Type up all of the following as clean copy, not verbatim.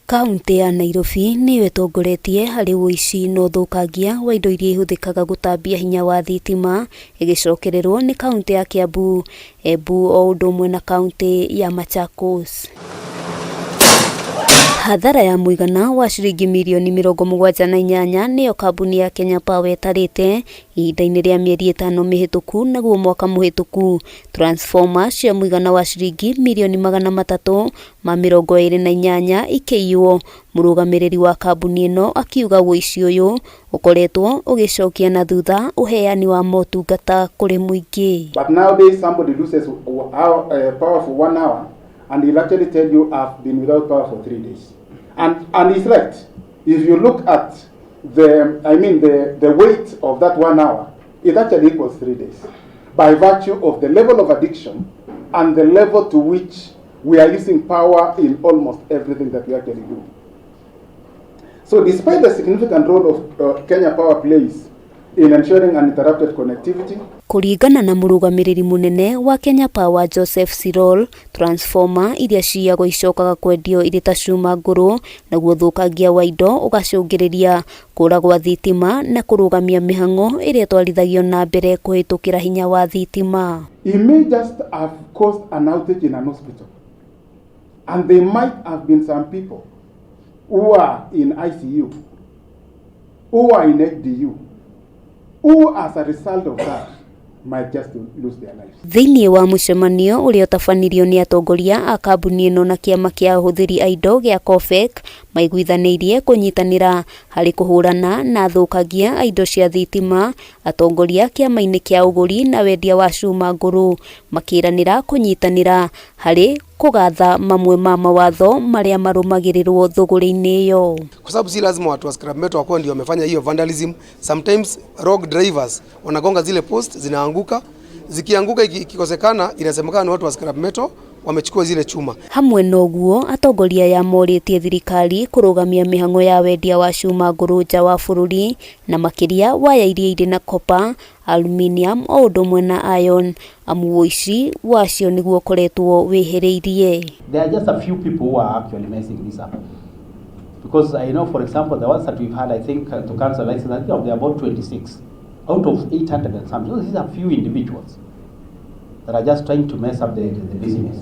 Kaũntĩ ya Nairobi nĩyo ĩtongoretie harĩ ũici na ũthũkangia wa indo iria ihũthĩkaga gũtambia hinya wa thitima, ĩgĩcokererwo nĩ kaũntĩ ya Kiambu, Embu o ũndũ ũmwe na kaũntĩ ya Machakos. Hathara ya mũigana wa ciringi mirioni 78 nĩyo kambuni ya Kenya Power ĩtarĩte ihinda-inĩ rĩa mĩeri 5 mĩhĩtũku, naguo mwaka mũhĩtũku transformer cia mũigana wa ciringi mirioni 328 ikĩiywo. Mũrũgamĩrĩri wa kambuni ĩno akiuga ũici ũyũ ũkoretwo ũgĩcokia na thutha ũheani wa motungata kũrĩ mũingĩ. But nowadays somebody loses power for 1 hour and he'll actually tell you, "I've been without power for 3 days." And he's right. If you look at the, I mean, the weight of that 1 hour, it actually equals 3 days by virtue of the level of addiction and the level to which we are using power in almost everything that we actually do. So despite the significant role of Kenya Power plays in ensuring uninterrupted connectivity, Kũringana na mũrũgamĩrĩri mũnene wa Kenya Power Joseph Sirol, transformer iria ciyagwo icokaga kwendio irĩ ta cuma ngũrũ, naguo ũthũkangia wa indo ũgacũngĩrĩria kũra gwa thitima na kũrũgamia mĩhang'o ĩrĩa ĩtwarithagio na mbere kũhĩtũkĩra hinya wa thitima. He may just have caused an outage in an hospital. And there might have been some people who are in ICU, who are in HDU, who as a result of that might just lose their lives. Thĩinĩ wa mũcemanio ũrĩa ũtabanirio nĩ atongoria a kambuni ĩno na kĩama kĩa ahũthĩri a indo gĩa COFEC, maiguithanĩirie kũnyitanĩra harĩ kũhũrana na athũkangia a indo cia thitima. Atongoria kĩama-inĩ kĩa ũgũri na wendia wa cuma ngũrũ makĩranĩra kũnyitanĩra harĩ kũgatha mamwe ma mawatho marĩa marũmagĩrĩrwo thũgũrĩ-inĩ ĩyo. Kwa sababu si lazima watu wa scrap metal wakuwa ndio wamefanya hiyo vandalism. Sometimes rogue drivers wanagonga zile post, zinaanguka. Zikianguka, ikikosekana, inasemekana ni watu wa scrap metal wamechukua zile chuma. Hamwe na ũguo, atongoria aya morĩtie thirikari kũrũgamia mĩhang'o ya wendia wa cuma ngũrũ nja wa bũrũri, na makĩria waya iria irĩ na copper, aluminium o ũndũ ũmwe na iron, amu ũici wacio nĩguo ũkoretwo wĩhĩrĩirie. There are just a few people who are actually messing this up. Because I know, for example, the ones that we've had, I think, to cancel license, I think they're about 26 out of 800 and something. So these are few individuals that are just trying to mess up the business.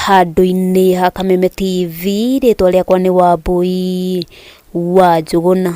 Handũ-inĩ ha Kameme TV, rĩtwa rĩakwa nĩ Wambui wa Njũgũna.